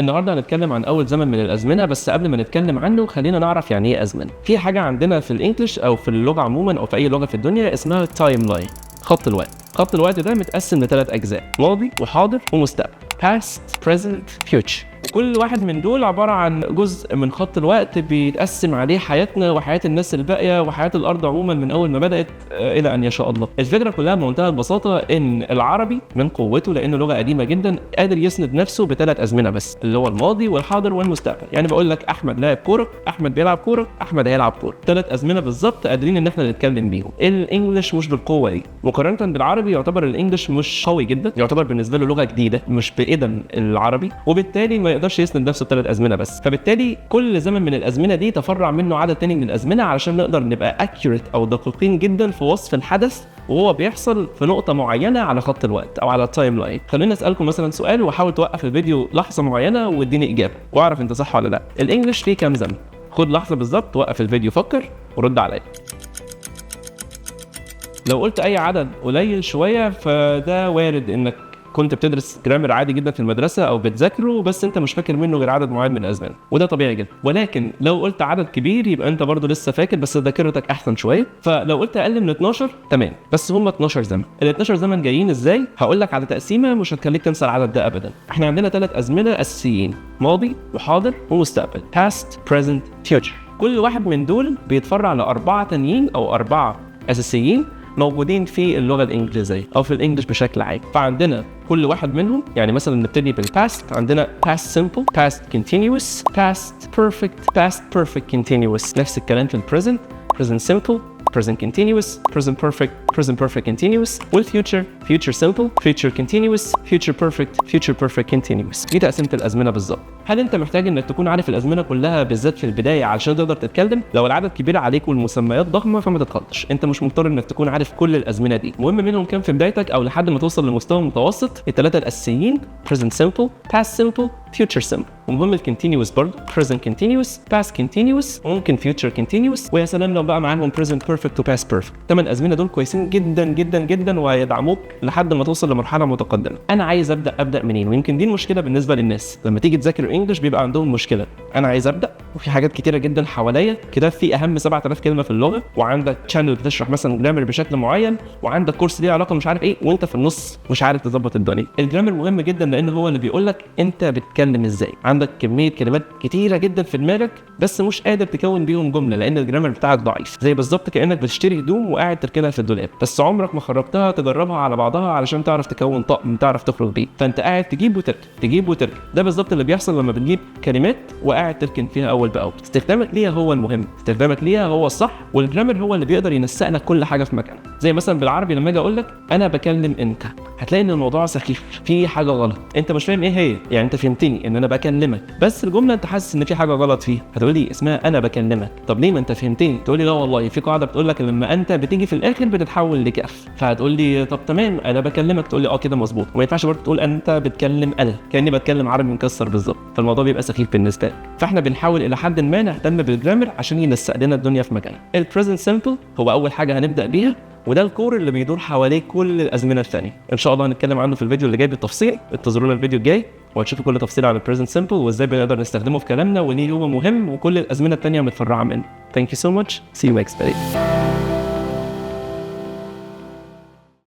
النهارده هنتكلم عن اول زمن من الازمنه، بس قبل ما نتكلم عنه خلينا نعرف يعني ايه ازمنه. في حاجة عندنا في ال English او في اللغة عموما او في اي لغة في الدنيا اسمها timeline، خط الوقت. خط الوقت ده متقسم لثلاث اجزاء: ماضي وحاضر ومستقبل، past، present، future. كل واحد من دول عبارة عن جزء من خط الوقت بيتقسم عليه حياتنا وحياة الناس الباقية وحياة الأرض عموما من أول ما بدأت إلى أن يشاء الله. الفكرة كلها بمنتهى البساطة إن العربي من قوته، لأنه لغة قديمة جدا، قادر يسند نفسه بثلاث أزمنة بس، اللي هو الماضي والحاضر والمستقبل. يعني بقول لك أحمد لاعب كورة، أحمد بيلعب كورة، أحمد هيلعب كورة. ثلاث أزمنة بالظبط قادرين إن احنا نتكلم بيهم. ال English مش بالقوة دي مقارنة بالعربي. يعتبر ال English مش قوي جدا، يعتبر بالنسبة له لغة جديدة مش بقدم العربي، وبالتالي ما يقدرش يسند نفسه بثلاث ازمنة بس. فبالتالي كل زمن من الازمنة دي تفرع منه عدد تاني من الازمنة علشان نقدر نبقى accurate او دقيقين جدا في وصف الحدث وهو بيحصل في نقطة معينة على خط الوقت او على ال timeline. خليني اسالكم مثلا سؤال، وحاول توقف الفيديو لحظة معينة واديني اجابه واعرف انت صح ولا لا. ال English فيه كام زمن؟ خد لحظة بالظبط، وقف الفيديو، فكر ورد عليا. لو قلت اي عدد قليل شوية فده وارد انك كنت بتدرس grammar عادي جدا في المدرسة او بتذاكره، بس انت مش فاكر منه غير عدد معين من الازمنه، وده طبيعي جدا. ولكن لو قلت عدد كبير يبقى انت برضو لسه فاكر، بس ذاكرتك احسن شويه. فلو قلت اقل من 12 تمام، بس هم 12 زمن. ال 12 زمن جايين ازاي؟ هقول لك على تقسيمه مش هتخليك تنسى العدد ده ابدا. احنا عندنا ثلاث ازمنة اساسيين: ماضي وحاضر ومستقبل، past، present، future. كل واحد من دول بيتفرع لاربعة تانيين او اربعة اساسيين موجودين في اللغة الانجليزية او في ال English بشكل عام. فعندنا كل واحد منهم، يعني مثلا نبتدي بال past، عندنا past simple، past continuous، past perfect، past perfect continuous. نفس الكلام في ال present: present simple، present continuous، present perfect، present perfect continuous. وال future: future simple، future continuous، future perfect، future perfect continuous. دي تقسيمة الأزمنة بالظبط. هل أنت محتاج إنك تكون عارف الأزمنة كلها بالذات في البداية علشان تقدر تتكلم؟ لو العدد كبير عليك والمسميات ضخمة فما تتخضش، أنت مش مضطر إنك تكون عارف كل الأزمنة دي. المهم منهم كام في بدايتك أو لحد ما توصل لمستوى متوسط؟ الثلاثة الأساسيين: present simple، past simple، future simple. ومهم ال continuous برضه: present continuous، past continuous، وممكن future continuous، ويا سلام لو بقى معاهم present perfect و past perfect. الثمان ازمنة دول كويسين جدا جدا جدا وهيدعموك لحد ما توصل لمرحلة متقدمه. انا عايز ابدا، ابدا منين؟ ويمكن دي المشكلة بالنسبة للناس لما تيجي تذاكر English، بيبقى عندهم مشكله: انا عايز ابدا وفي حاجات كتيرة جدا حواليا، كتاب فيه اهم 7000 كلمة في اللغه، وعندك channel بتشرح مثلا grammar بشكل معين، وعندك كورس ليه علاقة مش عارف ايه، وانت في النص مش عارف تظبط الدنيا. ال grammar مهم جدا لان هو اللي بيقول لك انت بتتكلم ازاي. عندك كمية كلمات كتيرة جدا في دماغك بس مش قادر تكون بيهم جملة لان ال grammar بتاعك ضعيف. زي بالظبط كانك بتشتري هدوم وقاعد تركنها في الدولاب، بس عمرك ما خرجتها تجربها على بعضها علشان تعرف تكون طقم تعرف تخرج بيه. فانت قاعد تجيب وتركن، تجيب وتركن. ده بالظبط اللي بيحصل لما بتجيب كلمات وقاعد تركن فيها اول باول. استخدامك ليها هو المهم، استخدامك ليها هو الصح، وال grammar هو اللي بيقدر ينسق لك كل حاجة في مكانها. زي مثلا بالعربي لما اجي اقول لك انا بكلم انت، هتلاقي ان الموضوع سخيف، في حاجة غلط انت مش فاهم ايه هي. يعني انت فهمتني ان انا بكلمك، بس الجملة انت حاسس ان في حاجة غلط فيها. هتقول لي اسمها انا بكلمك، طب ليه؟ ما انت فهمتني. تقول لي لا والله، في قاعدة بتقول لك لما انت بتيجي في الاخر بتتحول لكاف. فهتقول لي طب تمام، انا بكلمك، تقول لي اه كده مظبوط. وما ينفعش برضه تقول انت بتكلم انا، كاني بتكلم عربي مكسر بالظبط، فالموضوع بيبقى سخيف بالنسبة لك. فاحنا بنحاول الى حد ما نهتم بال grammar عشان ينسق لنا الدنيا في مكانها. ال present simple هو اول حاجة هنبدا بيها، وده ال core اللي بيدور حواليه كل الازمنة الثانيه. ان شاء الله هنتكلم عنه في الفيديو اللي جاي بالتفصيل. انتظرونا الفيديو الجاي وهتشوفوا كل تفصيل عن ال present simple وازاي بنقدر نستخدمه في كلامنا وليه هو مهم وكل الازمنة الثانية متفرعه منه. Thank you so much. See you next video.